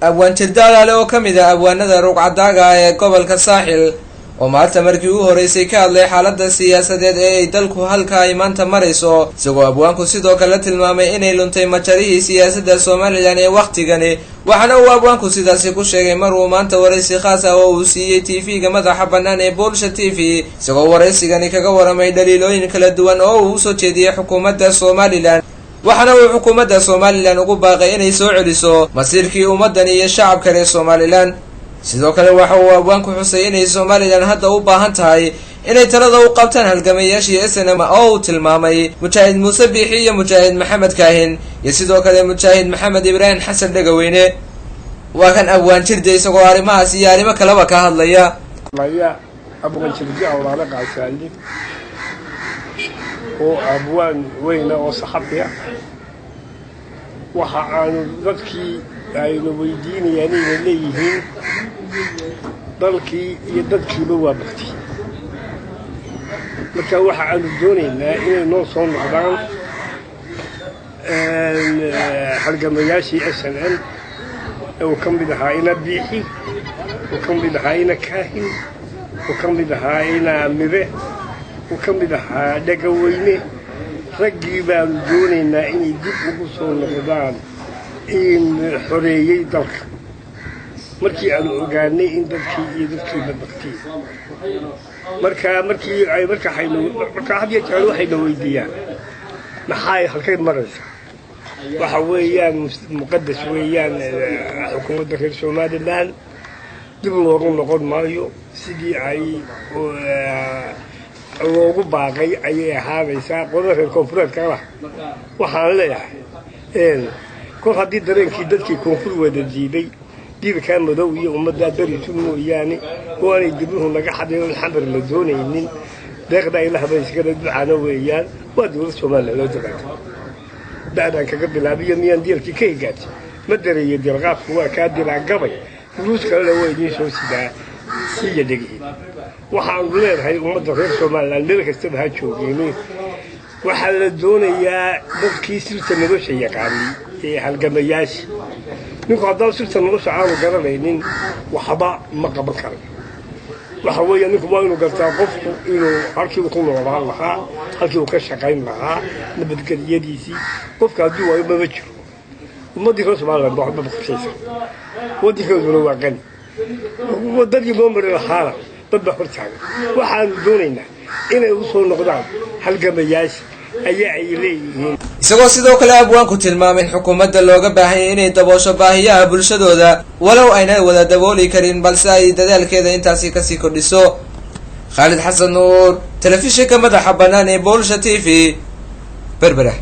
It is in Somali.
Abwaan Jirde Alaale oo ka mid ah abwaanada ruugcadaaga ee gobolka Saaxil oo maanta markii u horeysay ka hadlay xaaladda siyaasadeed ee ay dalku halka ay maanta marayso, isagoo abwaanku sidoo kale tilmaamay inay luntay majarihii siyaasadda Somaliland ee wakhtigani. Waxaana uu abwaanku sidaasi ku sheegay mar uu maanta waraysi khaas ah oo uu siiyey TV-ga madaxa bannaan ee Bulsha TV, isagoo waraysigani kaga waramay dhaliilooyin kala duwan oo uu usoo jeediyey xukuumadda Somaliland. Waxaana uu xukuumadda Somaliland ugu baaqay inay soo celiso masiirkii ummaddan iyo shacabka reer Somaliland. Sidoo kale waxa uu abwaanku xusay inay Somaliland hadda u baahan tahay inay talada u qabtaan halgamayaashii SNM oo uu tilmaamay Mujaahid Muuse Biixi iyo Mujaahid Maxamed Kaahin iyo sidoo kale Mujaahid Maxamed Ibraahim Xasan Dhegaweyne. Waa kan abwaan Jirde isagoo arrimahaas iyo arrimo kaleba ka hadlaya. Abwaan Jirde Awlaale Qaasaali oo abwaan weyna oo saxafi ah, waxa aanu dadkii aynu weydiinayaan inay leeyihiin dalkii iyo dadkiiba waa baktay. Marka waxa aanu doonaynaa inay noo soo noqdaan halgamayaashii SNM ee uu ka mid ahaa ina Biixi, uu ka mid ahaa ina Kaahin, uu ka mid ahaa ina Mibe, uu ka mid ahaa Dhegaweyne. Raggii baanu doonaynaa inay dib ugu soo noqdaan in xoreeyey dalka, markii aanu ogaanay in dadkii iyo dadkiiba baktiyey. Marka markii ay marka haynu marka had iyo jeer waxayna weydiiyaan maxay halkay maraysaa. Waxa weeyaan muqadas weeyaan xukuumadda reer Somaliland dib loogu noqon maayo. Sidii ay loogu baaqay ayay ahaanaysaa. Qolada reer koonfureedkana waxaan leeyahay, kol haddii dareenkii dadkii koonfur wada diiday diirkaa madow iyo ummaddaa darisu mooyaane oo aanay dibluhu naga xadin oon xamar la doonaynin, deeqda ilahba iskala ducaana weeyaan. Waa dowlad Somaliland loo dagaata da'daan kaga bilaabiyo miyaan dielkii ka higaajay ma dareeyo. Dilqaafku waa kaa dilaa gabay, furuus kalena waa idiin soo sidaa siiya dhegihin. Waxaanu leenahay ummadda reer Somaliland meel kastaba ha joogeene, waxaa la doonayaa dadkii sirta nolosha yaqaanay ee halgamayaasha. Ninku haddaan sirta nolosha aanu garanaynin, waxba ma qaban karayo. Waxa weeya ninku waa inuu gartaa qofku inuu halkii uu ku noolaan lahaa, halkii uu ka shaqayn lahaa, nabadgelyadiisii. Qofka hadduu waayo mama jiro. Ummaddii reer Somaliland baa waxba baqshaysa, waddankooduna waa qani. Waddadii loo mari lahaana dad baa hor taagan. Waxaanu doonaynaa inay u soo noqdaan halgamayaasha ayaa ay leeyihiin. Isagoo sidoo kale abwaanku tilmaamay in xukuumadda looga baahanyay inay daboosho baahiyaha bulshadooda, walow ayna wada dabooli karin, balse ay dadaalkeeda intaasi kasii kordhiso. Khaalid Xasan Nuur, telefishinka madaxa bannaan ee Bulsha TV, Berbera.